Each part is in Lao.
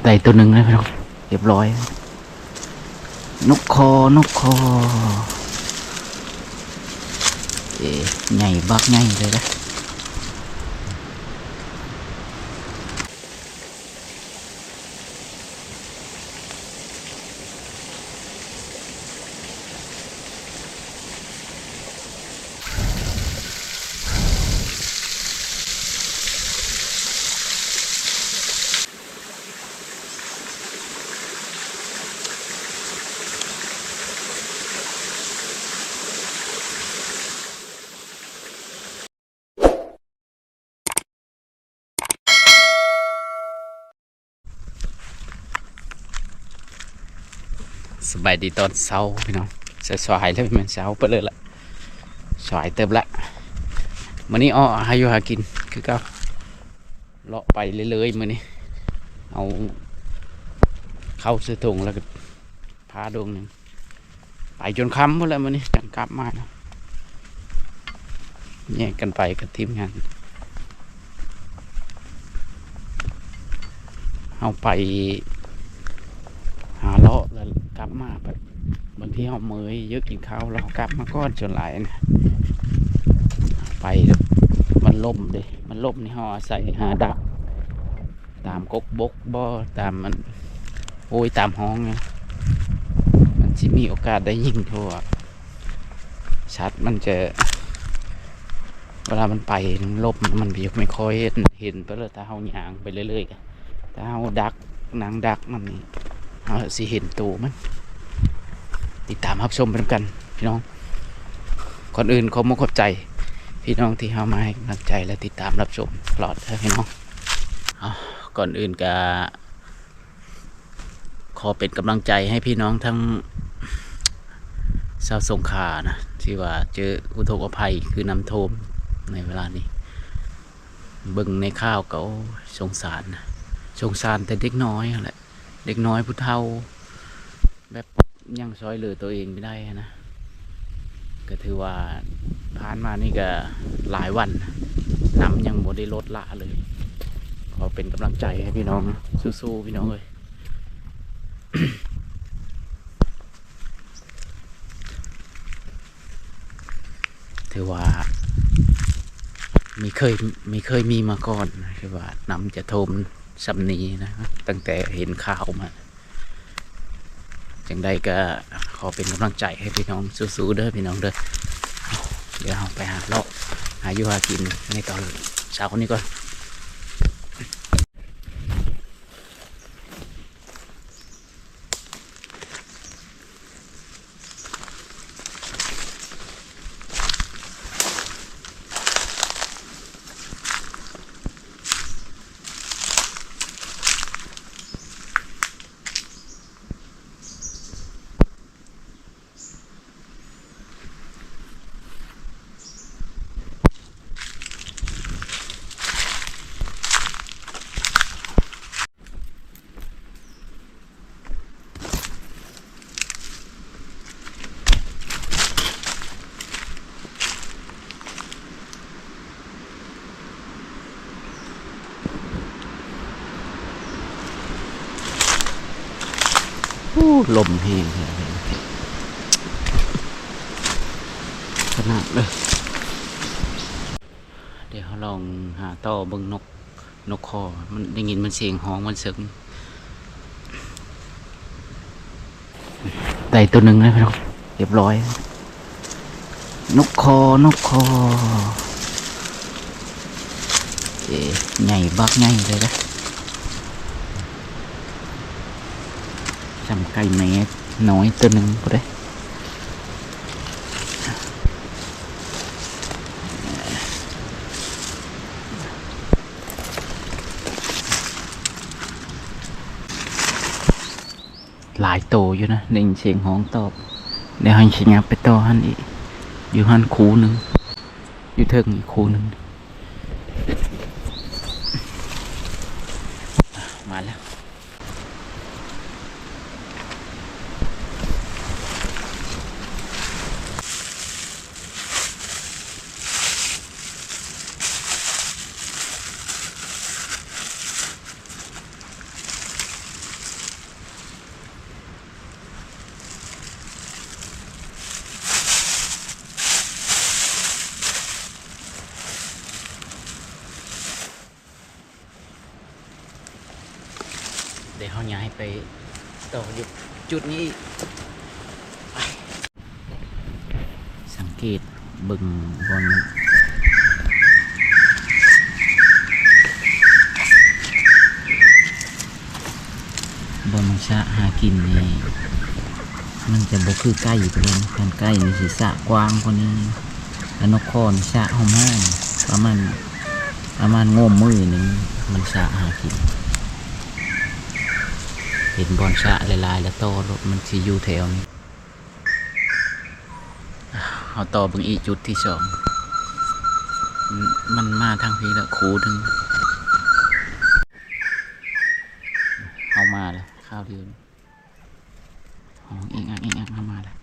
ໄດ້ໂຕໜຶ່ງແລ້ວພີ່ນ້ອງ ຮຽບຮ້ອຍ. ນົກຄໍ່ ນົກຄໍ່ ເອີ ໃຫຍ່ບັກໃຫຍ່ເລີຍເດ້. ສະບາຍດີຕອນເຊົ້າພີ່ນ້ອງ. ສາຍໆ ແລ້ວ ແມ່ນເຊົ້າໄປເລີຍລະ ສາຍເຕີບລະ. ມື້ນີ້ເອາະຫາຢູ່ຫາກິນຄືເກົ່າ ເລາະໄປເລື້ອຍໆ ມື້ນີ້ ເອົາເຂົ້າໃສ່ຖົງ ແລ້ວກໍພາດົງໜຶ່ງ ໄປຈົນຄ່ຳພຸ້ນແຫຼະມື້ນີ້ ຈັ່ງກັບມານະ. ແຍກກັນໄປກັບທີມງານ ເຮົາໄປຫາເລາະ ແລ້ວກັບມາ ບາງທີເຮົາເມື່ອຍ ເຢີກກິນເຂົ້າ ແລ້ວເຮົາກັບມາກ່ອນ. ສ່ວນຫຼາຍນະ ໄປແລ້ວມັນລົ້ມເດ້ ມັນລົ້ມນີ້ ເຮົາອາໄສຫາດັກ ຕາມກົກບົກບໍ ຕາມອັນ ໂອ້ຍ ຕາມຮ່ອງນີ້ ມັນຊິມີໂອກາດໄດ້ຍິງ ເພາະວ່າສັດມັນຈະ ເວລາມັນໄປ ມັນຫຼົບ ມັນບໍ່ ບໍ່ຄ່ອຍເຫັນ ເຫັນໄປແລ້ວ. ຖ້າເຮົາຍ່າງໄປເລື້ອຍໆ ຖ້າເຮົາດັກ ນັ່ງດັກມັນນີ້ ເຮົາຊິເຫັນໂຕມັນ. ຕິດຕາມຮັບຊົມໄປນຳກັນພີ່ນ້ອງ. ກ່ອນອື່ນ ຂອບມຸກຂອບໃຈພີ່ນ້ອງທີ່ເຮົາມາໃຫ້ກຳລັງໃຈ ແລະ ຕິດຕາມຮັບຊົມຕະຫຼອດເດີພີ່ນ້ອງ. ເອົາ ກ່ອນອື່ນກະຂໍເປັນກຳລັງໃຈໃຫ້ພີ່ນ້ອງທັງຊາວສົງຂານະ ທີ່ວ່າເຈີອຸທົກອະໄພ ຄືນ້ຳຖ້ວມໃນເວລານີ້. ເບິ່ງໃນຂ່າວກໍ ໂອ້ຍ ສົງສານນະ ສົງສານແຕ່ເດັກນ້ອຍຫັ້ນແຫຼະ ເດັກນ້ອຍຜູ້ເຖົ້າ ແບບຍັງຊ່ອຍເຫຼືອໂຕເອງບໍ່ໄດ້ຫັ້ນນະ. ກໍຖືວ່າຜ່ານມານີ້ກໍຫຼາຍວັນ ນ້ຳຍັງບໍ່ໄດ້ລົດລະເລີຍ. ຂໍເປັນກຳລັງໃຈໃຫ້ພີ່ນ້ອງ ສູ້ໆ ພີ່ນ້ອງເອີຍ. ຖືວ່າມີເຄີຍ ມີເຄີຍມີມາກ່ອນ ຄືວ່ານ້ຳຈະຖ້ວມຊ່ຳນີ້ນະ ຕັ້ງແຕ່ເຫັນຂ່າວມາ. ຈັ່ງໃດກໍຂໍເປັນກຳລັງໃຈໃຫ້ພີ່ນ້ອງ ສູ້ໆ ເດີພີ່ນ້ອງເດີ. ດຽວເຮົາໄປຫາເລາະ ຫາຢູ່ຫາກິນໃນຕອນເຊົ້ານີ້ກ່ອນ. ໂອ້ ລົມແຮງຂະໜາດເລີຍ. ດຽວເຮົາລອງຫາຕໍ່ເບິ່ງນົກ ນົກຄໍ່ ມັນໄດ້ຍິນມັນສຽງຮ້ອງມັນເສິງ. ໄດ້ໂຕໜຶ່ງແລ້ວພີ່ນ້ອງ ຮຽບຮ້ອຍ. ນົກຄໍ່ ນົກຄໍ່ ເອີ ໃຫຍ່ບັກໃຫຍ່ເລີຍເດ້ ຊ່ຳໄກ່ແມ່ນ້ອຍໂຕໜຶ່ງພຸ້ນເດ້. ຫຼາຍໂຕຢູ່ນະ ໄດ້ຍິນສຽງຮ້ອງຕອບ. ດຽວເຮົາຊິຫຍັບໄປຕໍ່ຫັ້ນອີກ ຢູ່ຫັ້ນຄູ່ໜຶ່ງ ຢູ່ເທິງອີກຄູ່ໜຶ່ງ. ມາແລ້ວ. ດຽວເຮົາຍ້າຍໄປຕໍ່ຢູ່ຈຸດນີ້ອີກ. ໄປ ສັງເກດເບິ່ງບ່ອນ ບ່ອນມັນຊະຫາກິນນີ້ ມັນຈະບໍ່ຄືໄກ່ພຸ້ນ. ຄັນໄກ່ນີ້ຊິຊະກວ້າງກວ່ານີ້ ແລະ ນົກຄໍນີ້ຊະຫອມໆ ປະມານ ປະມານງົມມື້ໜຶ່ງ ມັນຊະຫາກິນ. ເຫັນບ່ອນຊະຫຼາຍໆ ແລ້ວຕໍ່ລົດ ມັນຊິຢູ່ແຖວນີ້. ເຮົາຕໍ່ເບິ່ງອີກຈຸດທີສອງ ມັນມາທາງພີ້ແລ້ວ ຄູໜຶ່ງ. ເຮົາມາແລ້ວ ຄາວດຽວນີ້ ຮ້ອງເອະອະເອະອະ ເຮົາມາແລ້ວ.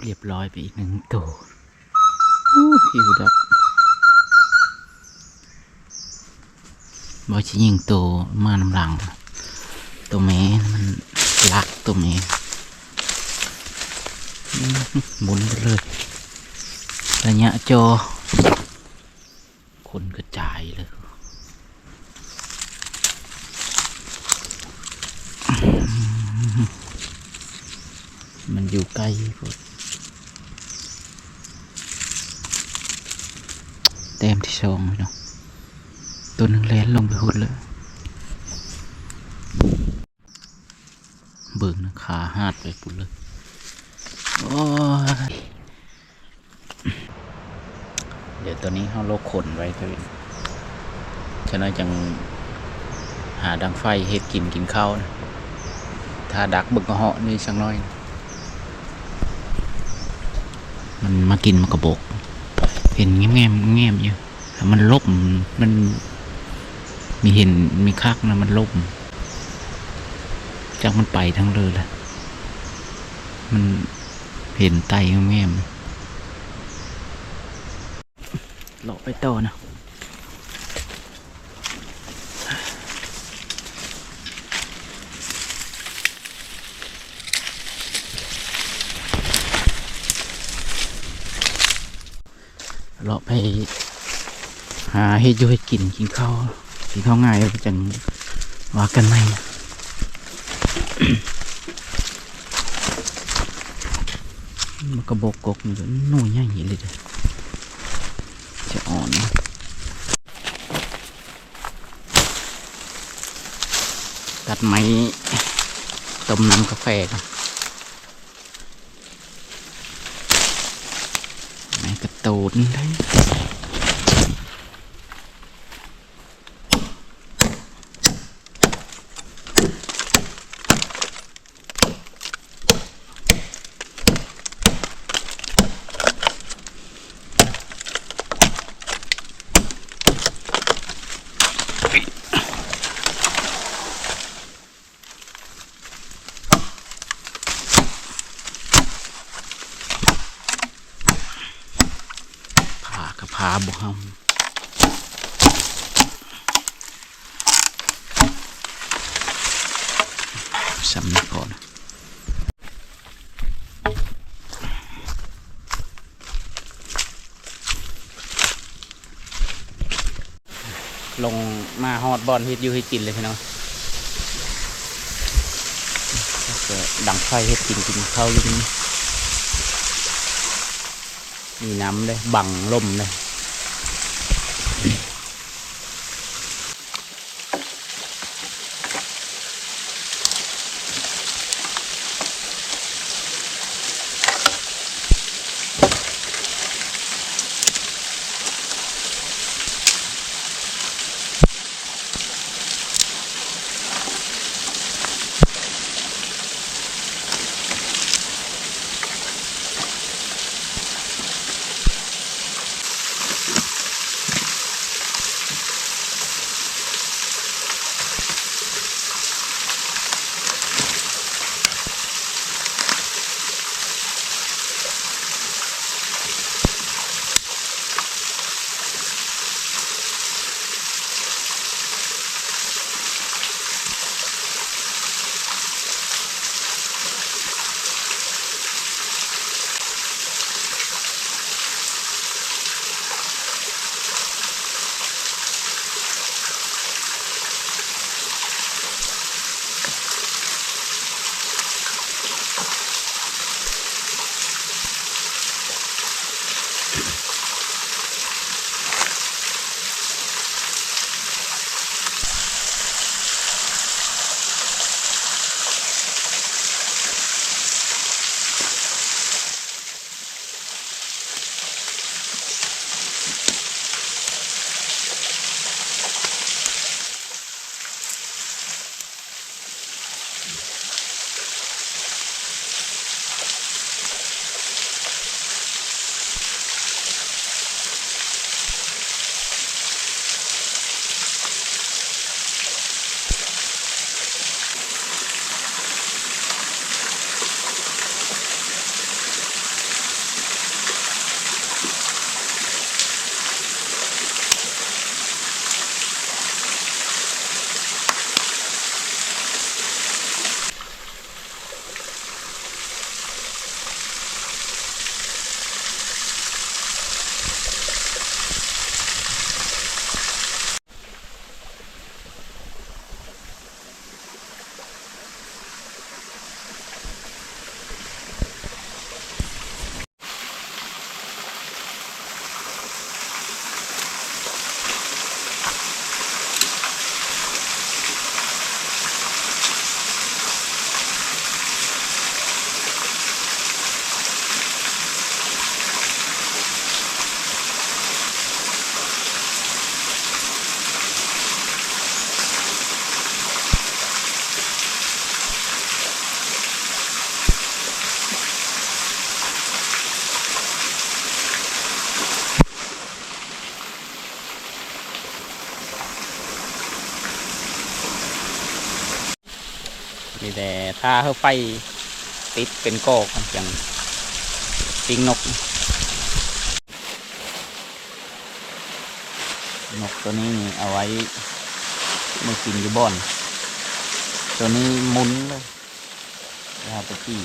ຮຽບຮ້ອຍໄປອີກໜຶ່ງໂຕ. ໂອ້ ຫິວດັບ ບໍ່ຊິຍິງໂຕມານຳຫຼັງ ໂຕແມ່ມັນລັກ ໂຕແມ່ ອືມ ໝູນໄປເລີຍ ໄລຍະຈໍ ຄົນກະຈາຍເລີຍ ມັນຢູ່ໄກໂພດ. ແຕ້ມທີສອງເນາະ ໂຕໜຶ່ງແລ່ນລົງໄປພຸ້ນເລີຍ. ເບິ່ງນະ ຂາຫາດໄປພຸ້ນເລີຍ ໂອ້ຍ. ດຽວຕອນນີ້ເຮົາໂລກຂົນໄວ້ ຈັກໜ້ອຍຈັ່ງຫາດັງໄຟເຮັດກິນ ກິນເຂົ້ານະ ຖ້າດັກເບິ່ງກະເຫາະນີ້ສັກໜ້ອຍ. ມັນມາກິນໝາກກະບົກ ເຫັນແງມໆ ແງມຢູ່ ມັນຫຼົບ ມັນມີເຫັນມີຄັກນະ ມັນຫຼົບ ຈັກມັນໄປທາງເລີລະ ມັນເຫັນໄຕແງມໆ. ເລາະໄປຕໍ່ນະ ເລາະໄປຫາເຮັດຢູ່ເຮັດກິນ ກິນເຂົ້າ ກິນເຂົ້າງາຍ ແລ້ວຈັ່ງວ່າກັນໃໝ່. ໝາກກະບົກກົກນີ້ໜ່ວຍໃຫຍ່ອີ່ຫຼີເດ້ ຈະອ່ອນ ຕັດໄມ້ຕົ້ມນ້ຳກາແຟກ່ອນ ໄມ້ກະໂຕນເດ້. ຜ້າກະຜ້າບໍ່ຫຳ ສ່ຳນີ້ກ່ອນ. ລົງມາຮອດບ່ອນເຮັດຢູ່ເຮັດກິນເລີຍພີ່ນ້ອງ. ກໍດັງໄຟເຮັດກິນ ກິນເຂົ້າຢູ່ນີ້ ມີນ້ຳເດ້ ບັງລົມເດ້. ມີແຕ່ຖ້າໃຫ້ໄຟຕິດເປັນກອກ ຈັ່ງປີ້ງນົກ. ນົກໂຕນີ້ນີ້ເອົາໄວ້ມື້ກິນຢູ່ບ່ອນ ໂຕນີ້ໝຸນເລີຍ. ແລ້ວເຮົາໄປຕີ.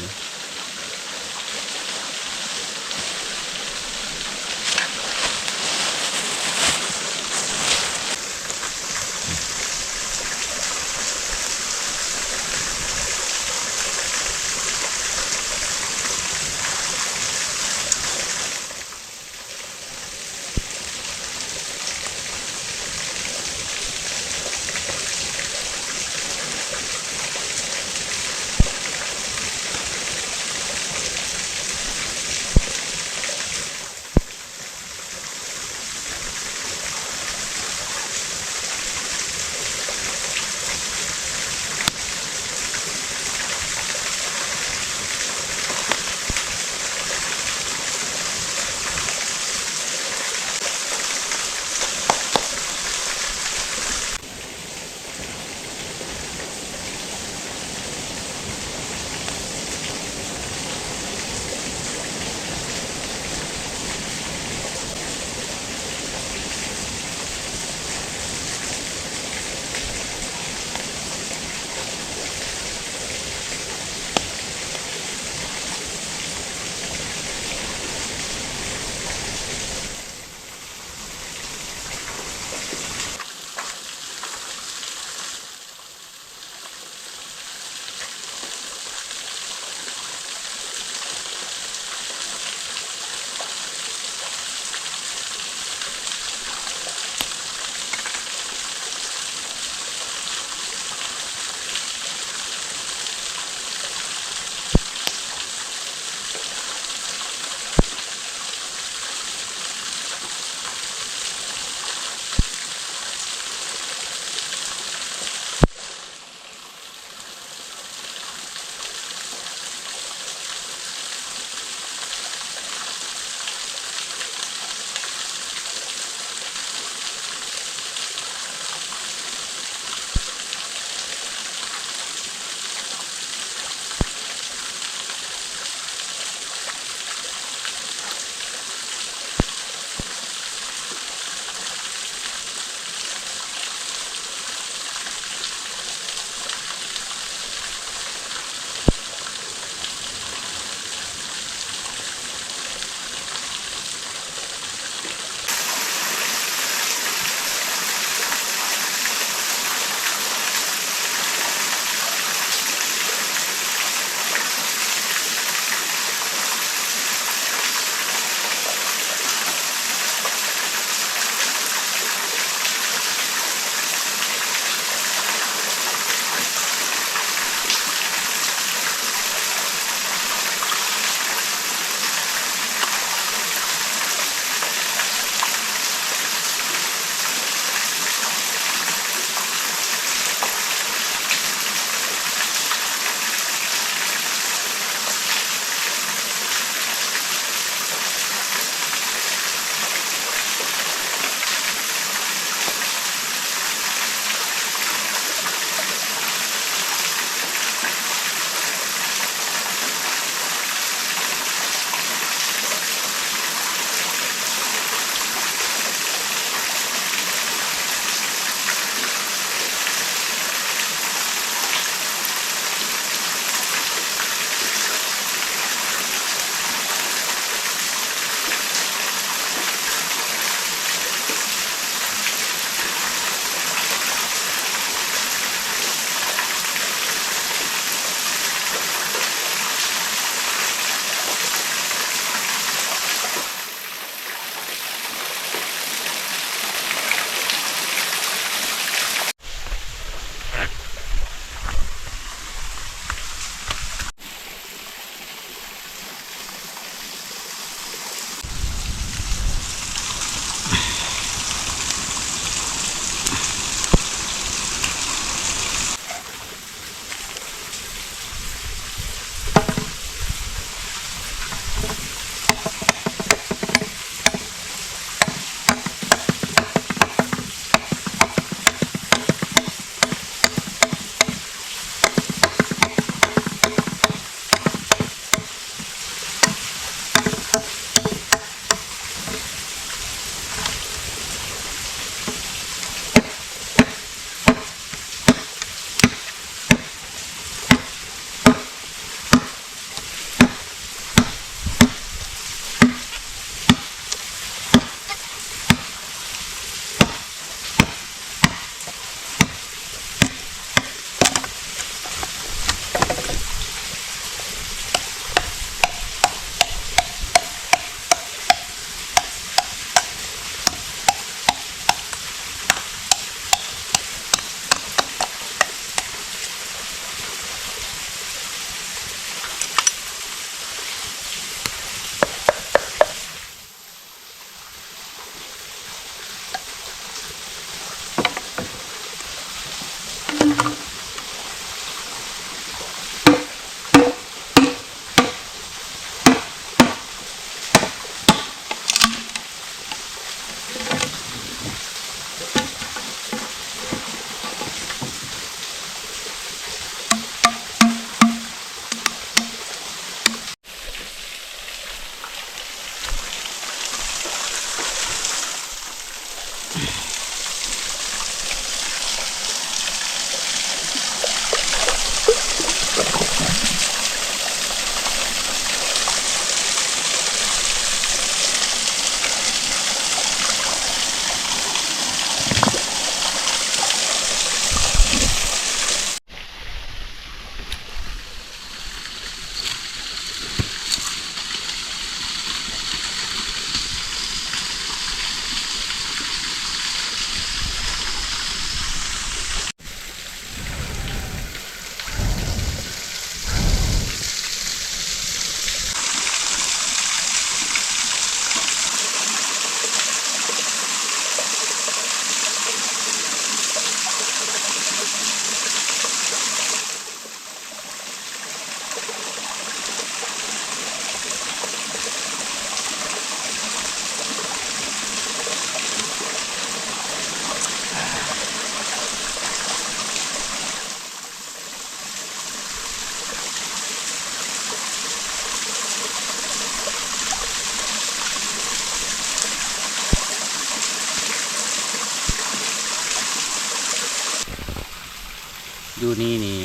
ຈຸດນີ້ນີ້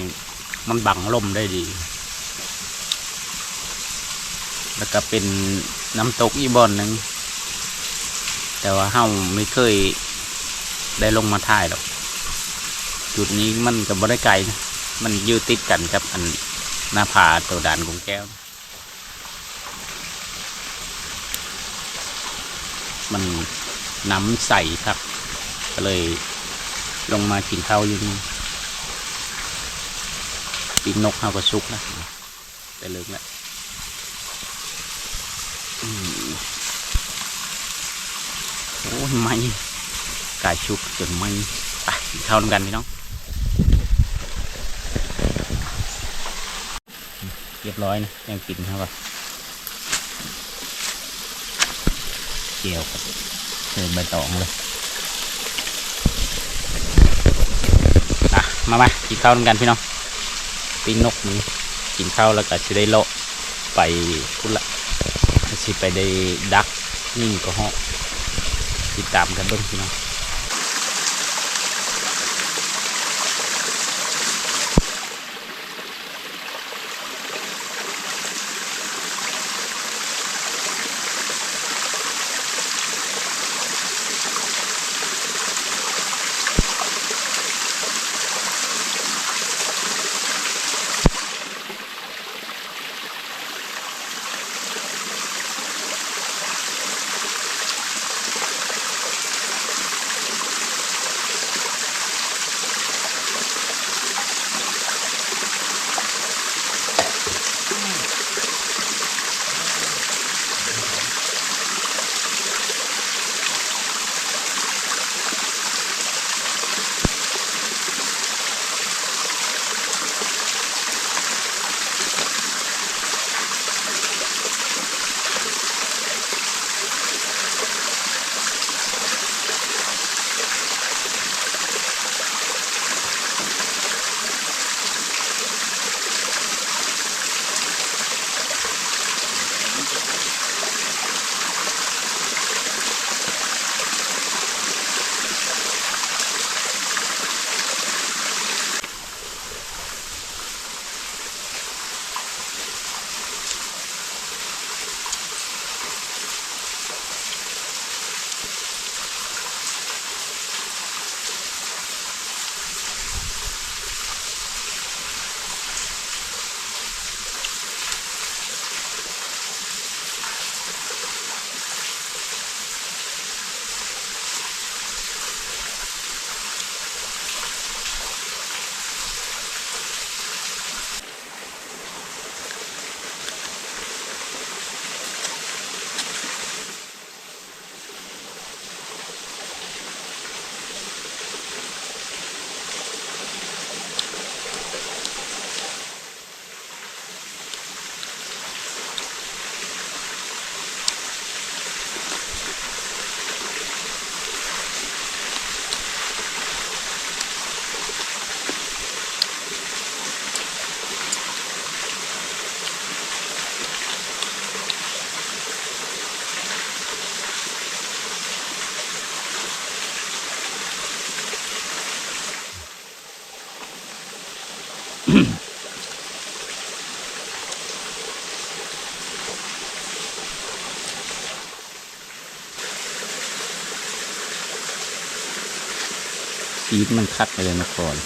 ມັນບັງລົມໄດ້ດີ ແລ້ວກໍເປັນນ້ຳຕົກອີກບ່ອນໜຶ່ງ ແຕ່ວ່າເຮົາໄມ່ເຄີຍໄດ້ລົງມາຖ່າຍດອກ. ຈຸດນີ້ມັນກໍບໍ່ໄດ້ໄກນະ ມັນຢູ່ຕິດກັນກັບອັນໜ້າຜາໂຕດານກົງແກ້ວ. ມັນນ້ຳໃສຄັກ ກໍເລີຍລົງມາກິນເຂົ້າຢູ່ນີ້. ປີກນົກເຮົາກໍສຸກແລ້ວ ແຕ່ເລິກແລ້ວ. ອືມ ໂອ້ຍ ໄໝ້ ກາຍສຸກຈົນໄໝ້. ໄປກິນເຂົ້ານຳກັນພີ່ນ້ອງ. ຮຽບຮ້ອຍນະ ແນວກິນເຮົາກໍແຈ່ວກັບເສີມໃບຕອງເລີຍ. ອ່ະ ມາ ມາກິນເຂົ້ານຳກັນພີ່ນ້ອງ. ປີ້ງນົກມື້ນີ້ ກິນເຂົ້າແລ້ວກໍຊິໄດ້ເລາະໄປພຸ້ນລະ ຊິໄປໄດ້ດັກຍິງກະເຫາະ. ຕິດຕາມກັນເບິ່ງພີ່ນ້ອງ.ຊີດມັນຄັກເລີຍນະຄອນ. ໂ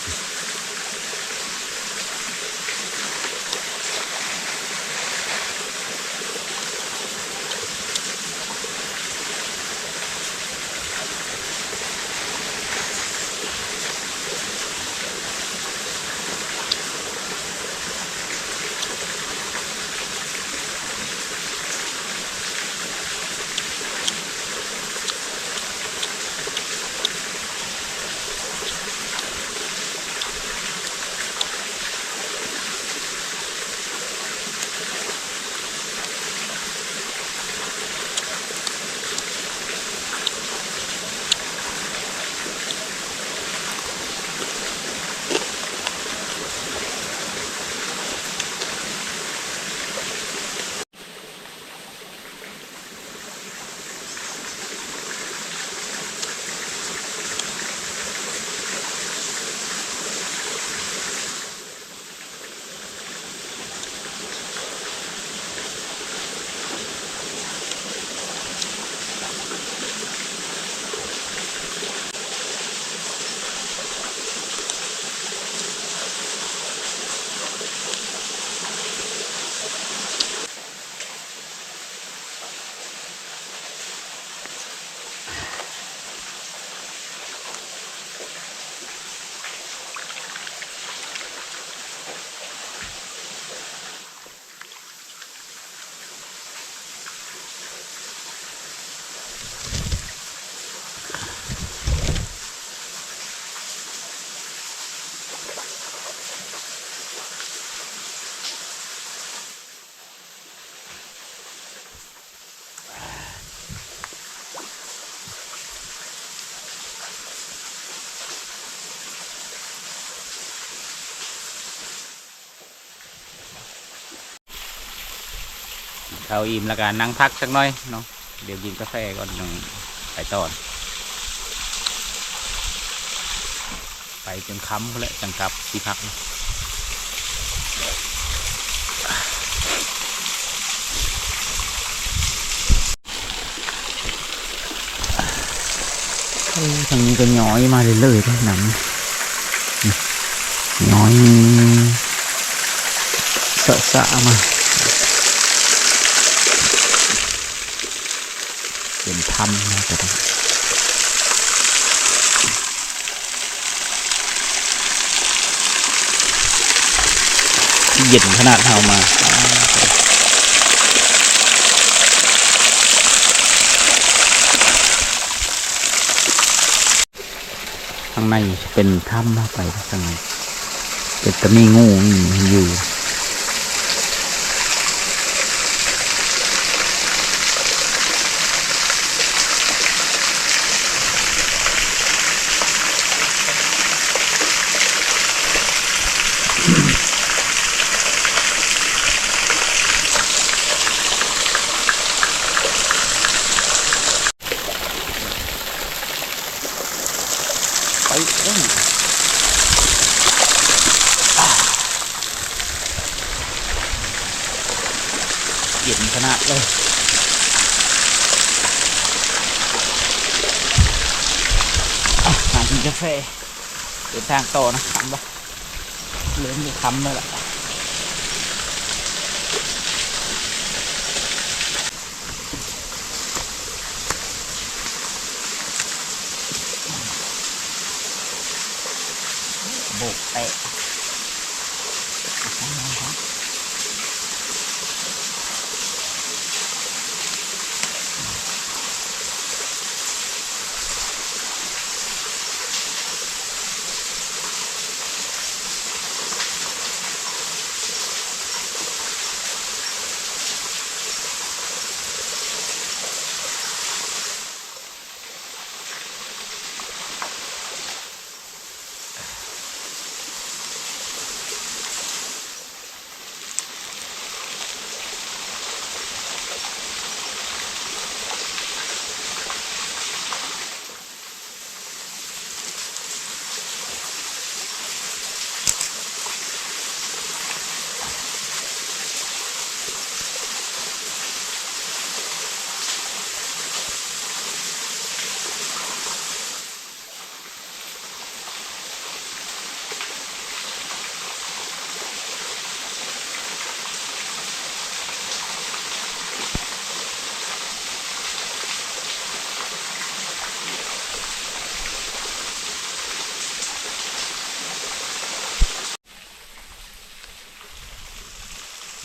ເຂົ້າອີ່ມແລ້ວກໍນັ່ງພັກຈັກໜ້ອຍເນາະ ດຽວກິນກາແຟກ່ອນ ຈັ່ງໄປຕໍ່ ໄປຈົນຄ່ຳພຸ້ນແຫຼະ ຈັ່ງກັບທີ່ພັກ. ໂອ້ ທາງນີ້ກໍຍ້ອຍມາເລື້ອຍໆເດ້ ນ້ຳນີ້ ຍ້ອຍສະໆມາ ເປັນຖ້ຳເນາະ ເຢັນຂະໜາດເຮົາມາ ທາງໃນເປັນຖ້ຳ ເຮົາໄປທາງໃນ ເປັນຕາມີງູຢູ່. ໄປ ໂອ້ຍ ເຢັນຂະໜາດເລີຍ ຫາກິນກາແຟ ເດີນທາງຕໍ່ນະ ຄ່ຳລະ ເລີ່ມຈະຄ່ຳແລ້ວລະ. ໂບກແປະ.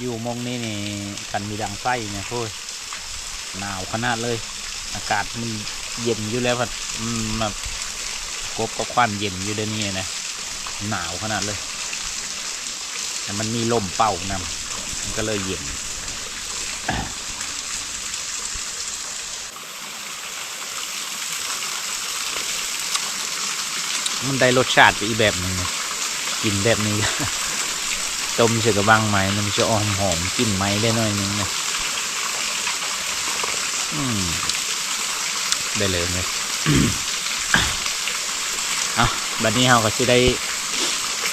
ຢູ່ໝ່ອງນີ້ນີ້ ຄັນມີດັງໄຟນີ້ ໂອ້ຍ ໜາວຂະໜາດເລີຍ. ອາກາດມັນເຢັນຢູ່ແລ້ວ ພັດ ອືມ ມາກົບກັບຄວາມເຢັນຢູ່ດຽວນີ້ນະ ໜາວຂະໜາດເລີຍ. ແລ້ວມັນມີລົມເປົ່ານຳ ມັນກໍເລີຍເຢັນ. ມັນໄດ້ລົດຊາດໄປອີກແບບໜຶ່ງ ກິນແບບນີ້ ຕົ້ມໃສ່ກະບັງໄມ້ ມັນຈະຫອມໆ ກິ່ນໄມ້ໄດ້ໜ້ອຍໜຶ່ງນະ. ອືມ ໄດ້ເລີຍ ເອົາ ບັດນີ້ເຮົາກໍຊິໄດ້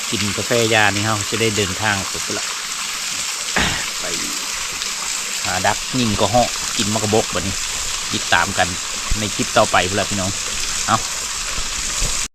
ກິນກາແຟຢານີ້ ເຮົາຊິໄດ້ເດີນທາງໄປພຸ້ນລະ ໄປຫາດັກຍິງກະເຫາະ ກິນໝາກກະບົກ. ບັດນີ້ຕິດຕາມກັນໃນຄລິບຕໍ່ໄປພຸ້ນລະ ພີ່ນ້ອງ. ເອົາ